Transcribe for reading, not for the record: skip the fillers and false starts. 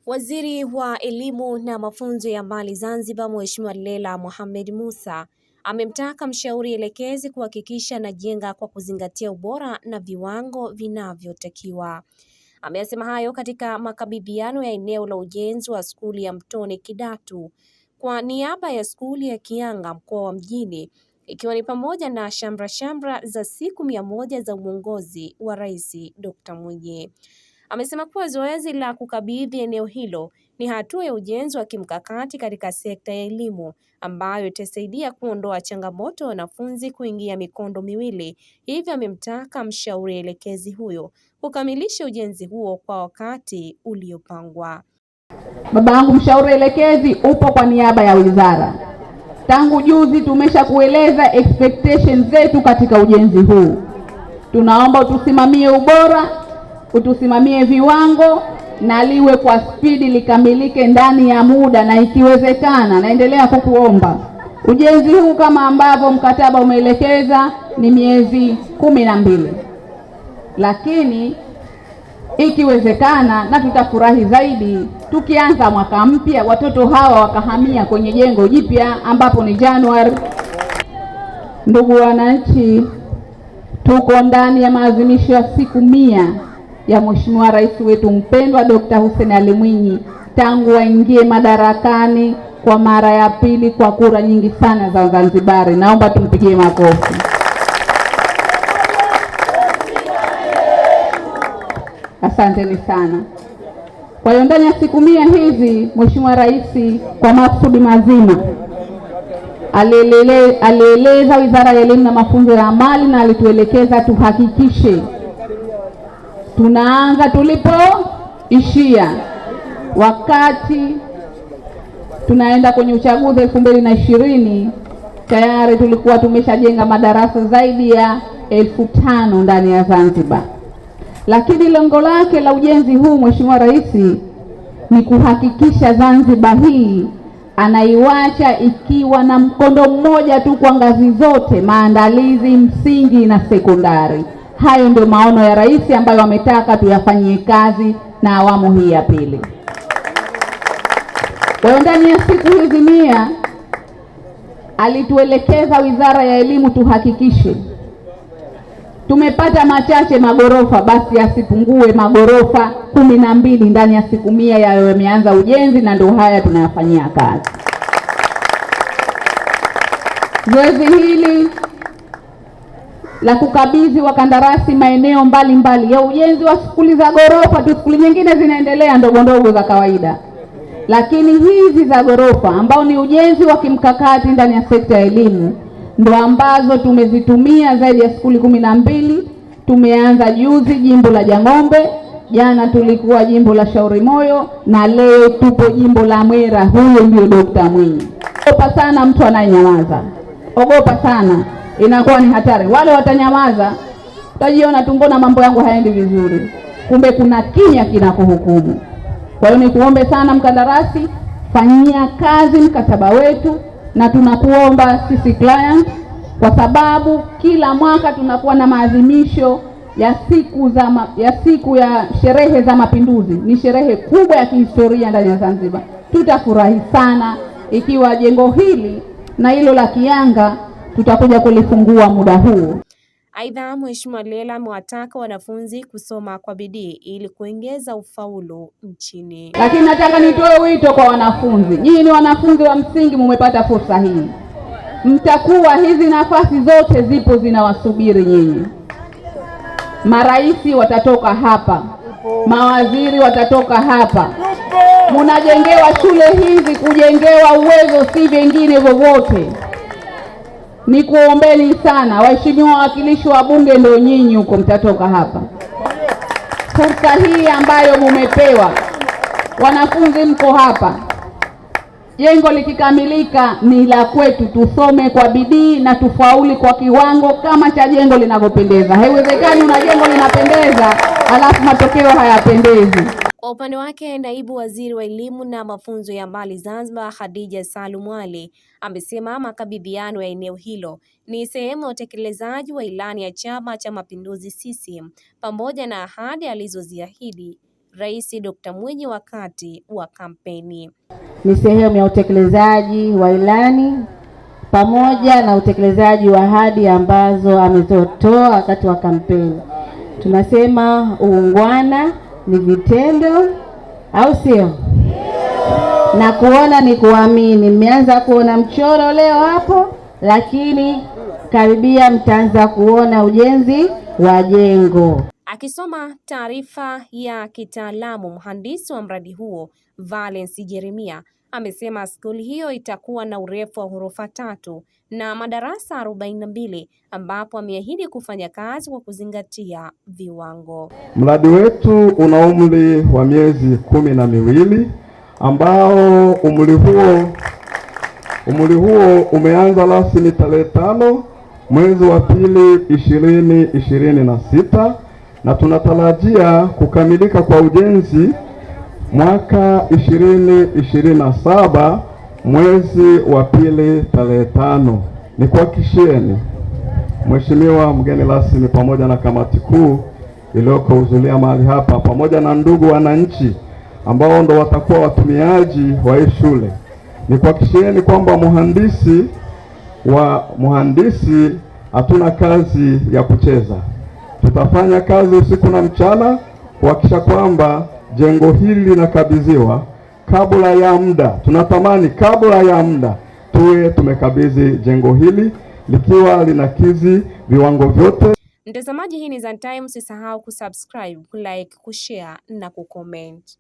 Waziri wa Elimu na Mafunzo ya Amali Zanzibar, Mheshimiwa Leila Mohamed Mussa amemtaka mshauri elekezi kuhakikisha anajenga kwa kuzingatia ubora na viwango vinavyotakiwa. Ameyasema hayo katika makabidhiano ya eneo la ujenzi wa skuli ya Mtoni Kidatu kwa niaba ya skuli ya Kianga mkoa wa Mjini, ikiwa ni pamoja na shamra shamra za siku 100 za uongozi wa Rais Dr. Mwinyi. Amesema kuwa zoezi la kukabidhi eneo hilo ni hatua ya ujenzi wa kimkakati katika sekta ya elimu ambayo itasaidia kuondoa changamoto ya wanafunzi kuingia mikondo miwili. Hivyo amemtaka mshauri elekezi huyo kukamilisha ujenzi huo kwa wakati uliopangwa. Baba yangu mshauri elekezi upo kwa niaba ya wizara. Tangu juzi tumeshakueleza expectations zetu katika ujenzi huu. Tunaomba utusimamie ubora, utusimamie viwango na liwe kwa spidi, likamilike ndani ya muda, na ikiwezekana, naendelea kukuomba ujenzi huu kama ambavyo mkataba umeelekeza ni miezi 12, lakini ikiwezekana, na tutafurahi zaidi tukianza mwaka mpya watoto hawa wakahamia kwenye jengo jipya ambapo ni Januari. Ndugu wananchi, tuko ndani ya maadhimisho ya siku 100 ya Mheshimiwa Rais wetu mpendwa Dr. Hussein Ali Mwinyi tangu aingie madarakani kwa mara ya pili kwa kura nyingi sana za Wazanzibari. Naomba tumpigie makofi. Asanteni sana. Kwa hiyo ndani ya siku 100 hizi Mheshimiwa Rais kwa maksudi mazima alieleza Wizara ya Elimu na Mafunzo ya Amali na alituelekeza tuhakikishe tunaanza tulipoishia. Wakati tunaenda kwenye uchaguzi 2020 tayari tulikuwa tumeshajenga madarasa zaidi ya 5,000 ndani ya Zanzibar. Lakini lengo lake la ujenzi huu Mheshimiwa Rais ni kuhakikisha Zanzibar hii anaiwacha ikiwa na mkondo mmoja tu kwa ngazi zote, maandalizi, msingi na sekondari. Hayo ndio maono ya Rais ambayo ametaka tuyafanyie kazi na awamu hii ya pili. Kwa hiyo ndani ya siku hizi 100 alituelekeza Wizara ya Elimu tuhakikishe tumepata machache magorofa, basi asipungue magorofa 12 ndani ya siku 100 yayo yameanza ujenzi, na ndio haya tunayafanyia kazi. Zoezi hili la kukabidhi wakandarasi maeneo mbalimbali ya ujenzi wa skuli za gorofa tu, skuli nyingine zinaendelea ndogo ndogo za kawaida, lakini hizi za gorofa ambao ni ujenzi wa kimkakati ndani ya sekta ya elimu ndo ambazo tumezitumia zaidi ya skuli 12. Tumeanza juzi jimbo la Jang'ombe, jana tulikuwa jimbo la Shauri Moyo na leo tupo jimbo la Mwera. Huyo ndio Dr. Mwinyi. Ogopa sana mtu anayenyamaza, ogopa sana, inakuwa ni hatari. Wale watanyamaza, utajiona tu mbona mambo yangu hayaendi vizuri, kumbe kuna kimya kinakuhukumu. Kwa hiyo nikuombe sana mkandarasi, fanyia kazi mkataba wetu, na tunakuomba sisi client, kwa sababu kila mwaka tunakuwa na maadhimisho ya siku ya sherehe za Mapinduzi. Ni sherehe kubwa ya kihistoria ndani ya Zanzibar. Tutafurahi sana ikiwa jengo hili na hilo la Kianga tutakuja kulifungua muda huu. Aidha, Mheshimiwa Leila amewataka wanafunzi kusoma kwa bidii ili kuongeza ufaulu nchini. Lakini nataka nitoe wito kwa wanafunzi. Nyinyi ni wanafunzi wa msingi, mmepata fursa hii. Mtakuwa hizi nafasi zote zipo zinawasubiri nyinyi. Maraisi watatoka hapa, mawaziri watatoka hapa. Mnajengewa shule hizi kujengewa uwezo, si vingine vyovyote. Nikuombeni sana waheshimiwa wawakilishi wa bunge, ndio nyinyi huko mtatoka hapa. Fursa hii ambayo mumepewa, wanafunzi mko hapa, jengo likikamilika ni la kwetu, tusome kwa bidii na tufauli kwa kiwango kama cha jengo linavyopendeza. Haiwezekani una jengo linapendeza alafu matokeo hayapendezi. Kwa upande wake, naibu waziri wa elimu na mafunzo ya amali Zanzibar, Khadija Salum Ali, amesema makabidhiano ya eneo hilo ni sehemu ya utekelezaji wa ilani ya Chama cha Mapinduzi CCM pamoja na ahadi alizoziahidi Rais Dr. Mwinyi wakati wa kampeni. Ni sehemu ya utekelezaji wa ilani pamoja na utekelezaji wa ahadi ambazo ametoa wakati wa kampeni. Tunasema uungwana ni vitendo, au sio? Na kuona ni kuamini. Mmeanza kuona mchoro leo hapo, lakini karibia mtaanza kuona ujenzi wa jengo. Akisoma taarifa ya kitaalamu, mhandisi wa mradi huo Valence Jeremia amesema skuli hiyo itakuwa na urefu wa ghorofa 3 na madarasa 42 ambapo ameahidi kufanya kazi kwa kuzingatia viwango. Mradi wetu una umri wa miezi 12 ambao umri huo umeanza rasmi tarehe 5 mwezi wa pili 2026 na tunatarajia kukamilika kwa ujenzi mwaka 2027 mwezi wa pili tarehe 5. Nikuhakikishieni Mheshimiwa mgeni rasmi pamoja na kamati kuu iliyokuhudhuria mahali hapa pamoja na ndugu wananchi ambao ndo watakuwa watumiaji wa hii shule, nikuhakikishieni kwamba muhandisi hatuna kazi ya kucheza. Tutafanya kazi usiku na mchana kuhakikisha kwamba jengo hili linakabidhiwa kabla ya muda. Tunatamani kabla ya muda tuwe tumekabidhi jengo hili likiwa linakidhi viwango vyote. Mtazamaji, hii ni Zantime, usisahau kusubscribe, kulike, kushare na kucomment.